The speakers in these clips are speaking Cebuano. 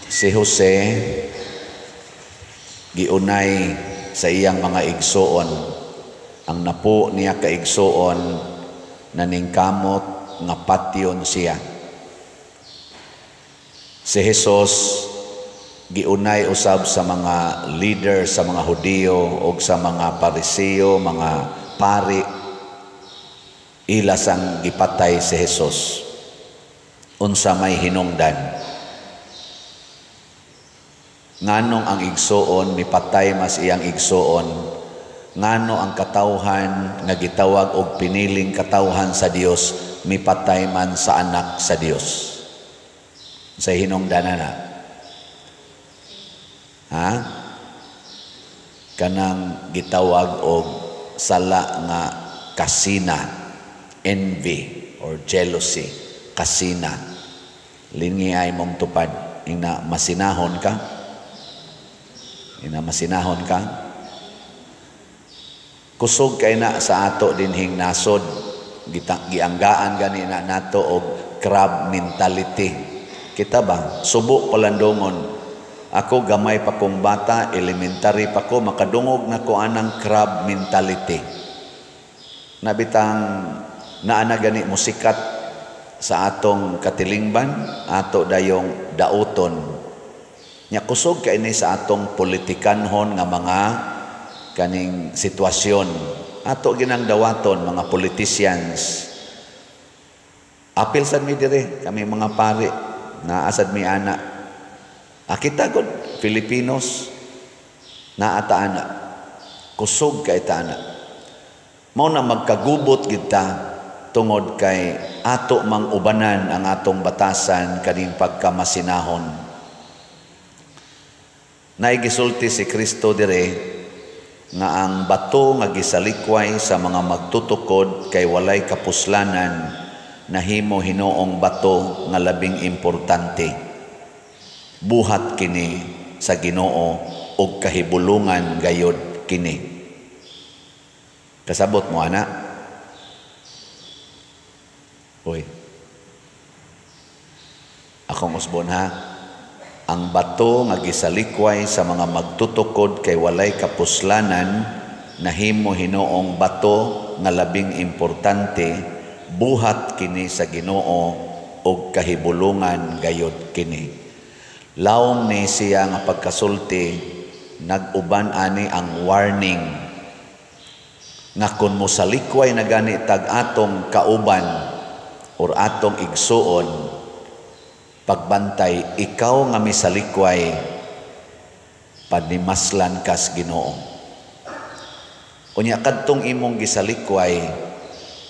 Si Jose giunay sa iyang mga igsuon. Ang napo niya ka igsuon naningkamot nga patyon siya. Si Jesus giunay usab sa mga leader sa mga Hudiyo og sa mga Pariseo, mga pari, ila sang gipatay si Jesus. Unsa may hinungdan? Nganong ang igsuon mipatay mas iyang igsuon? Ngano ang katawhan nga gitawag og piniling katawhan sa Dios mipatay man sa anak sa Dios? Sa hinungdan na? Ha? Kanang gitawag og sala nga kasina, envy or jealousy, kasina. Lingi ay mong tupad, ina masinahon ka. Ina masinahon ka. Kusog kay na sa ato dinhing nasod, gianggaan gani na nato og crab mentality. Kita ba, subo palandongon. Ako gamay pa kong bata, elementary pa ko, makadungog na ko anang crab mentality. Nabitang naa na gani musikat sa atong katilingban, ato dayong dauton. Nya kusog kay ni sa atong politikanhon nga mga kaning sitwasyon. Ato ginang dawaton mga politicians. Apil sad mi dire, kami mga pari, naa sad mi ana. Akita gud Filipinos naa ta ana. Kusog kay ta ana. Mao na magkagubot gid ta tungod kay ato mang ubanan ang atong batasan kaning pagkamasinahon. Naigisulti si Kristo dire nga ang bato nga gisalikway sa mga magtutukod kay walay kapuslanan nahimo hinoong bato nga labing importante. Buhat kini sa Ginoo og kahibulungan gayod kini. Kasabot mo ana? Uy. Akong usbon ha. Ang bato nga gisalikway sa mga magtutukod kay walay kapuslanan nahimo hinoong bato nga labing importante, buhat kini sa Ginoo og kahibulungan gayod kini. Lawom ni siya nga pagkasulti, nag-uban ani ang warning nga kun mosalikway na gani tag atong kauban or atong igsuon, pagbantay ikaw nga misalikway panimaslan kas Ginoo. Unya kadtong imong gisalikway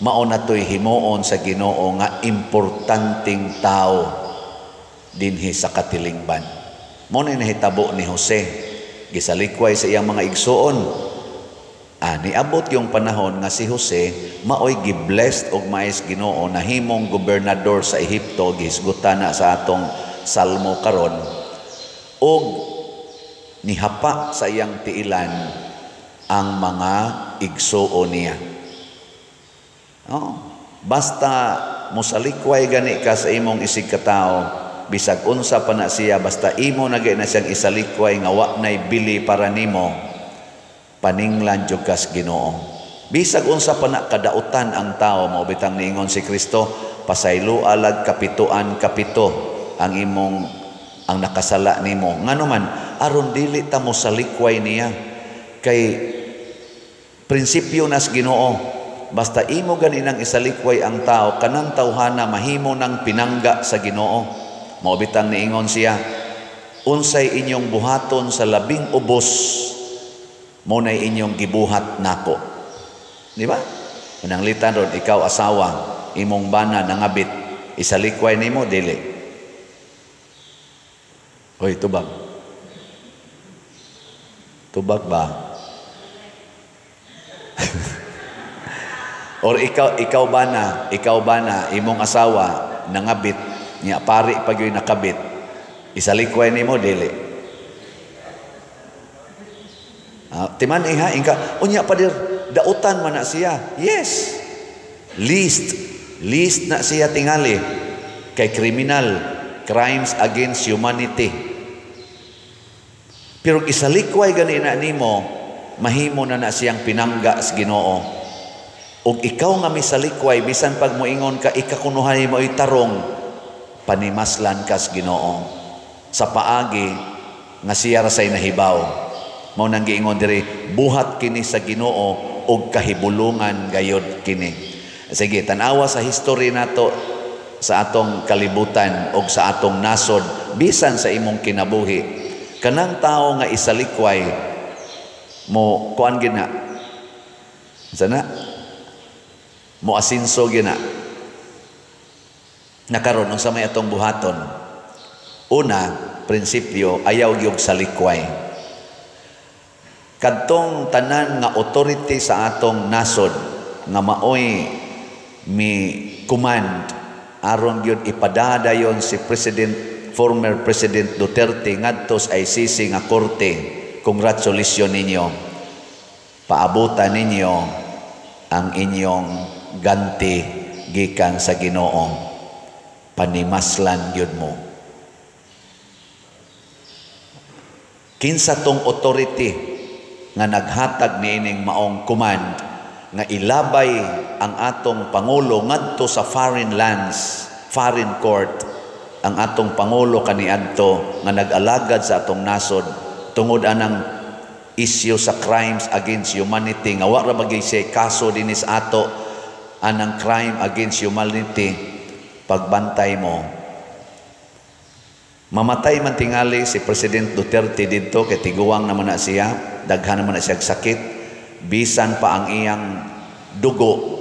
mao na to'y himuon sa Ginoo nga importanteng tao dinhi sa katilingban. Mao na nahitabo ni Jose, gisalikway sa iyang mga igsuon. Niabot yung panahon nga si Jose maoy giblessed og maayos Ginoo, nahimong gobernador sa Ehipto, gihisgutan na sa atong salmo karon, og nihapa sa iyang tiilan ang mga igsuon niya. Oh, basta mosalikway gani ka sa imong isig katao, bisag unsa pa na siya, basta imo na gay na siyang isalikway nga wa nay bili para nimo, paninglan jud kas Ginoo. Bisag unsa pa na kadautan ang tao, mao bitang niingon si Kristo, pasaylo alag kapituan kapito ang imong ang nakasala nimo. Ngano man, aron dili ta mo salikway niya, kay prinsipyo nas Ginoo, basta imo ganinang isalikway ang tao, kanang tawhana mahimo ng pinangga sa Ginoo. Mao bitang niingon siya, unsay inyong buhaton sa labing ubos, mo nay inyong gibuhat nako. Di ba? Mananglitan ron, ikaw asawa, imong bana nangabit, isalikway nimo dili. Hoy, tubag. Tubag ba? Or ikaw bana, imong asawa nangabit, niya pari pag yun nakabit, isalikway nimo dili. Timan iha ingka unya padir dautan man na siya. Yes. List na siya tingali kay criminal, crimes against humanity. Pero isalikway gani na nimo, mahimo na na siyang pinangga sa Ginoo. Ug ikaw nga misalikway, bisan pag moingon ka ikakunuhay mo tarong, panimaslan kas Ginoo sa paagi nga siya ra say nahibaw. Mao nang giingon diri, buhat kini sa Ginoo ug kahibulungan gayod kini. Sige, tan-awa sa history nato sa atong kalibutan ug sa atong nasod, bisan sa imong kinabuhi. Kanang tao nga isalikway mo, kuan gina sana mo, asinso gina nakaron. Unsa may atong buhaton? Una, prinsipyo, ayaw gyud salikway kadtong tanan nga authority sa atong nasod nga maoy mi command aron gyud ipadadayon si President, former President Duterte ngadto sa ICC nga korte. Congratulations ninyo. Paabutan ninyo ang inyong ganti gikan sa Ginoo. Panimaslan gyud mo. Kinsa tong authority nga naghatag niining maong command nga ilabay ang atong pangulo ngadto sa foreign lands, foreign court, ang atong pangulo kaniadto nga nag-alagad sa atong nasod tungod anang issue sa crimes against humanity nga wa ra bagay siya kaso dinis ato anang crime against humanity? Pagbantay mo, mamatay man tingali si President Duterte didto kay tiguang naman na siya, daghan naman na siya sakit, bisan pa ang iyang dugo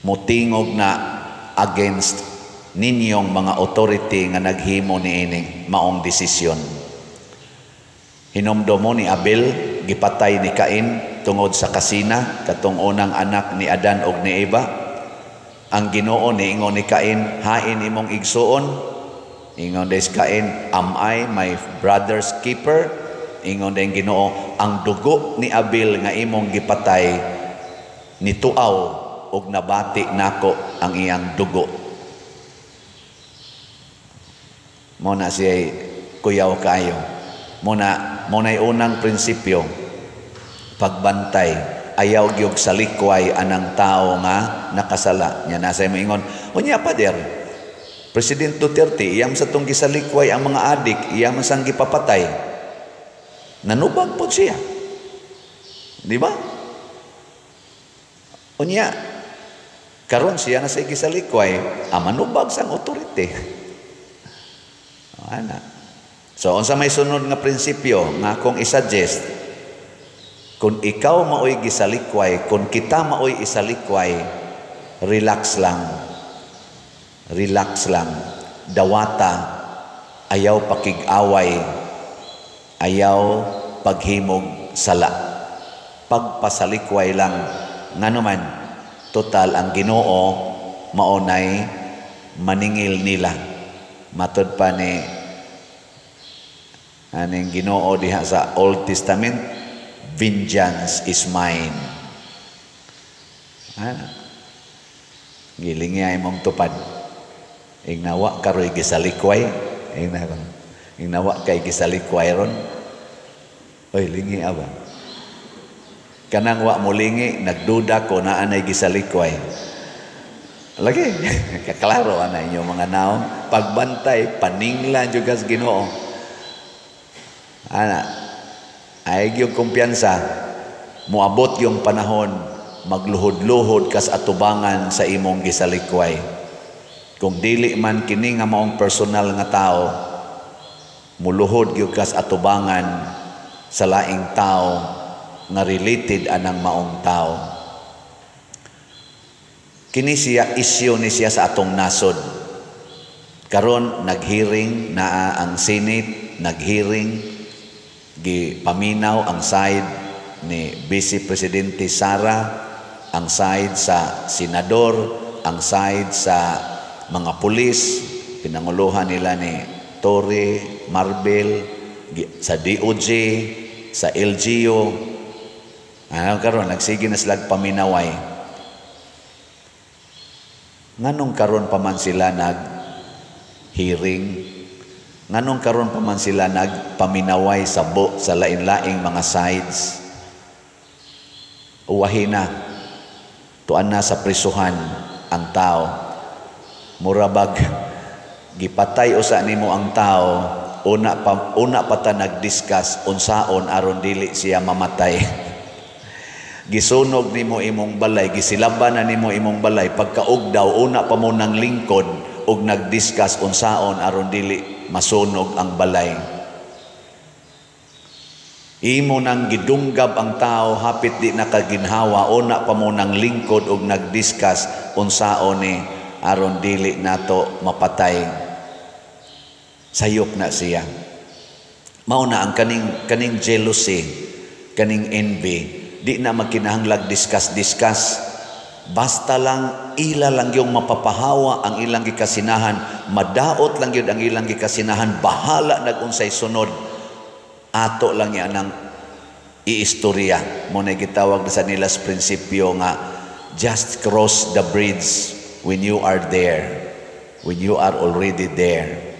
mutingog na against ninyong mga authority nga naghimo niini maong desisyon. Hinomdomo ni Abel, gipatay ni Cain tungod sa kasina, katong unang anak ni Adan og ni Eva. Ang Ginoo niingon ni Cain, "Hain imong igsuon?" Ingon des Cain, "Am I my brother's keeper?" Ingon din Ginoo, "Ang dugo ni Abel nga imong gipatay nituaw og nabati nako ang iyang dugo." Mo na siya kuyaw kaayo. Mo na'y unang prinsipyo, pagbantay, ayaw gyud salikway anang tao nga nakasala. Nya nasa mo ingon, "Unya pader, President Duterte, iyam sa tong gisalikway ang mga adik, iyam sang gipapatay. Nanubag po siya." Di ba? Unya, karon siya na sa gisalikway, manubag sang authority. Ana. So, unsa may sunod nga prinsipyo nga akong i-suggest? Kung ikaw maoy gisalikway, kung kita maoy isalikway, relax lang. Relax lang. Dawata, ayaw pakig-away, ayaw paghimog sala. Pagpasalikway lang. Ngano man, total ang Ginoo maunay maningil nila. Matod pa ni aning Ginoo diha sa Old Testament, "Vengeance is mine." Ah, giling niya imong tupad. Ignawa karoy gisalikway. Ignawa kay gisalikway ron. Oy, lingi aba. Kanang wa mo lingi, nagduda ko na anay gisalikway. Lagi, kaklaro ana inyong mga naong. Pagbantay, paninglan juga sa Ginoo. Ana, ay yung kumpiyansa, muabot yung panahon, magluhod-luhod kas atubangan sa imong gisalikway. Kung dili man kini nga maong personal nga tao, muluhod gyud kas atubangan sa laing tao nga related anang maong tao. Kini siya, isyu ni siya sa atong nasod. Karon naghearing naa ang Senate, naghearing, gipaminaw ang side ni Vice Presidente Sara, ang side sa senador, ang side sa mga pulis, pinanguluhan nila ni Torre, Marbel, sa DOJ, sa LGU. Ano karon nagsige na sila paminaway. Nganong karon pa man sila nag hearing? Nganong karon pa man sila nagpaminaway sa bo sa lain-laing mga sides? Uwahi na. Tuan na sa prisuhan ang tao. Murabag gipatay usa nimo ang tao, una pa ta nag-discuss unsaon aron dili siya mamatay. Gisunog nimo imong balay, gisilaban na nimo imong balay, pagkaugdaw una pa mo nang lingkod og nag-discuss unsaon aron dili masunog ang balay. Imo nang gidunggab ang tao hapit di nakaginhawa, una pa mo nang lingkod og nag-discuss unsaon ni aron dili nato mapatay. Sayop na siya. Mao na ang kaning jealousy, kaning envy, di na magkinahanglag discuss discuss. Basta lang ila lang yung mapapahawa ang ilang gikasinahan, madaot lang yun ang ilang gikasinahan, bahala nag-unsay sunod. Ato lang yan ang iistorya. Mo na gitawag sa nilas prinsipyo nga just cross the bridge when you are there. When you are already there.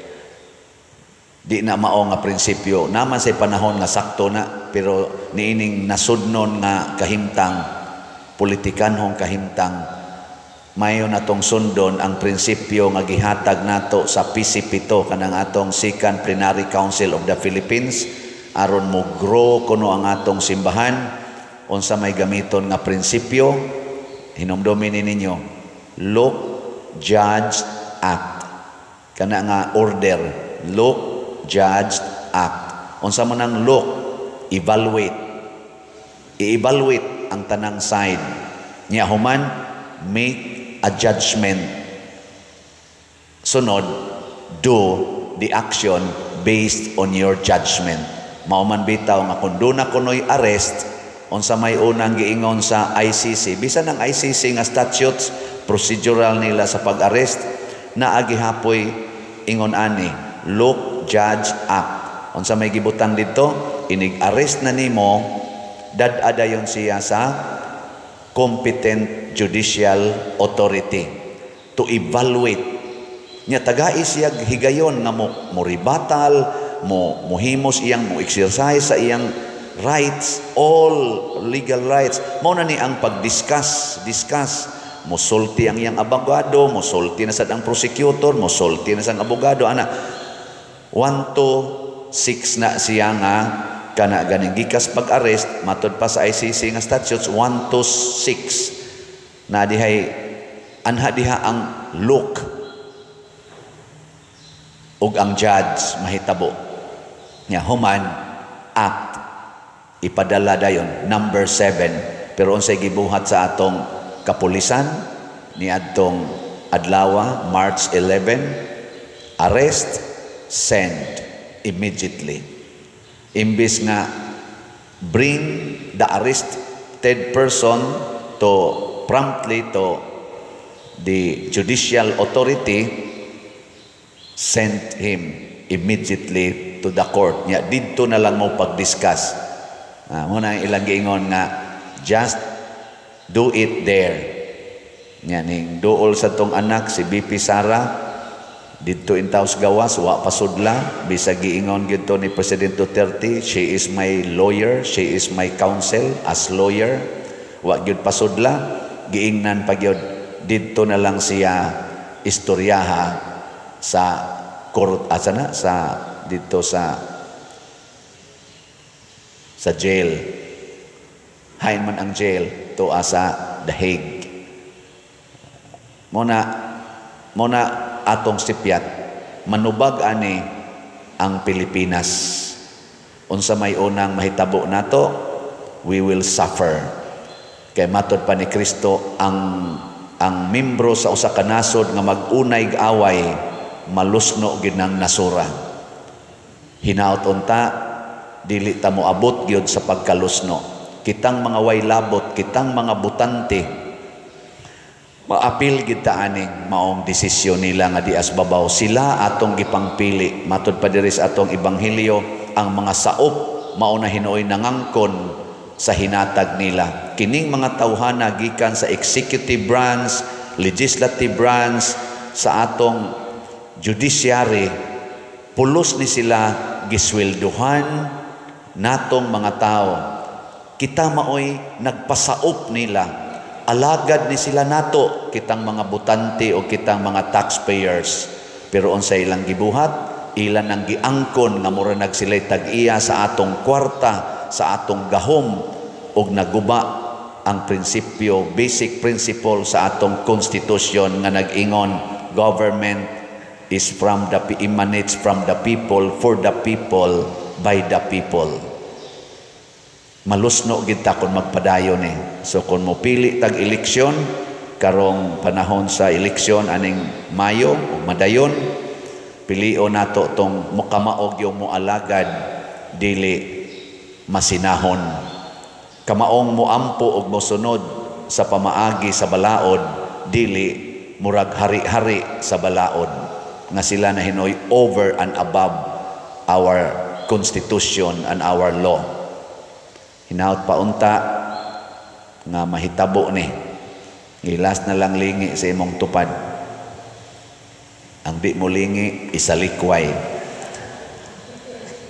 Di na mao nga prinsipyo. Naman sa panahon nga sakto na, pero niining nasudnon nga kahimtang, politikanhong kahimtang, mayo na tong sundon ang prinsipyo nga gihatag nato sa PCP to, kanang atong Second Plenary Council of the Philippines, aron mo grow kuno ang atong simbahan. Unsa may gamiton nga prinsipyo? Hinumdumi ni ninyo, look, judge, act. Kana nga order, look, judge, act. Unsa man ang look? Evaluate. I-evaluate ang tanang side. Nya human, make a judgment. Sunod, do the action based on your judgment. Mao man bitaw nga kung doon na kuno'y arrest, unsa may unang giingon sa ICC, bisan ang ICC nga statutes, procedural nila sa pag-arrest, naa gihapoy ingon ani, look, judge, act. Unsa may gibutang dito, inig-arrest na nimo, dad-a dayon siya sa competent judicial authority to evaluate. Nya tagai siya higayon nga mo rebuttal, mo mohimos iyang mo exercise sa iyang rights, all legal rights. Mao na ni ang pag-discuss, discuss. Mosulti ang iyang abogado, mosulti na sad ang prosecutor, mosulti na sang abogado ana. 1 to 6 na siya nga kana ganing gikas pag-arrest, matod pa sa ICC nga statutes, 1 to 6 na dihay anha diha ang look ug ang judge mahitabo. Nya human, act, ipadala dayon, number 7. Pero unsay gibuhat sa atong kapulisan niadtong adlaw March 11? Arrest, send immediately. Imbis nga bring the arrested person to promptly to the judicial authority, sent him immediately to the court. Nya didto na lang mo pag-discuss. Mo na ilang giingon nga just do it there. Nya ning duol sa tong anak si BP Sara didto in taos gawas, wa pasudla, bisag giingon gyud ni President Duterte, "She is my lawyer, she is my counsel as lawyer." Wa gyud pasudla, giingnan pa gyud didto na lang siya istoryaha sa court, asa na sa didto sa jail. Hain man ang jail to sa The Hague. Mo na atong sipyat, manubag ani ang Pilipinas. Unsa may unang mahitabo nato? We will suffer. Kay matod pa ni Kristo, ang membro sa usa ka nasod nga mag-unay away, malusno gid ng nasura. Hinaot unta dili ta moabot gyud sa pagkalusno. Kitang mga way labot, kitang mga butante, maapil gid ta aning maong desisyon nila nga dias babaw sila atong gipangpili. Matod pa diri sa atong ebanghelyo, ang mga saop mao na hinuoy nangangkon sa hinatag nila. Kining mga tawhana gikan sa executive branch, legislative branch, sa atong judiciary. Pulos ni sila gisweldohan natong mga tao. Kita maoy nagpasaop nila. Alagad ni sila nato, kitang mga botante o kitang mga taxpayers. Pero unsa ilang gibuhat? Ilan ang giangkon nga mura nag sila'y tag-iya sa atong kwarta, sa atong gahom, ug naguba ang prinsipyo, basic principle sa atong constitution nga nag-ingon, government is from the emanates from the people, for the people, by the people. Malusno gid ta kung magpadayon eh. So kung mopili tag eleksyon karong panahon sa eleksyon aning Mayo ug madayon, pilion nato tong mukamaog yung moalagad, dili masinahon. Kamaong moampo og mosunod sa pamaagi sa balaod, dili murag hari-hari sa balaod nga sila na hinoy over and above our constitution and our law. Hinaut pa unta nga mahitabo ni. Ilas na lang lingi sa imong tupad. Ang di mo lingi, isalikway.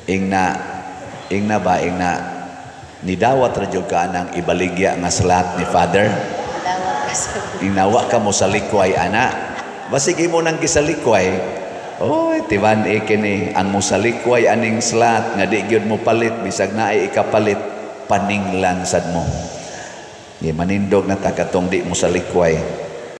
Ingna ba, ingna, nidawat ra jud ka anang ibaligya nga slot ni Father. Dawat ka sa Ingna wa ka mo salikway ana. Basig imo nang gisalikway. Oy, tiban e kini ang mosalikway aning slot nga di gyud mo palit bisag naay ikapalit, paninglan sad mo. Gi manindog na ta katong di mo salikway.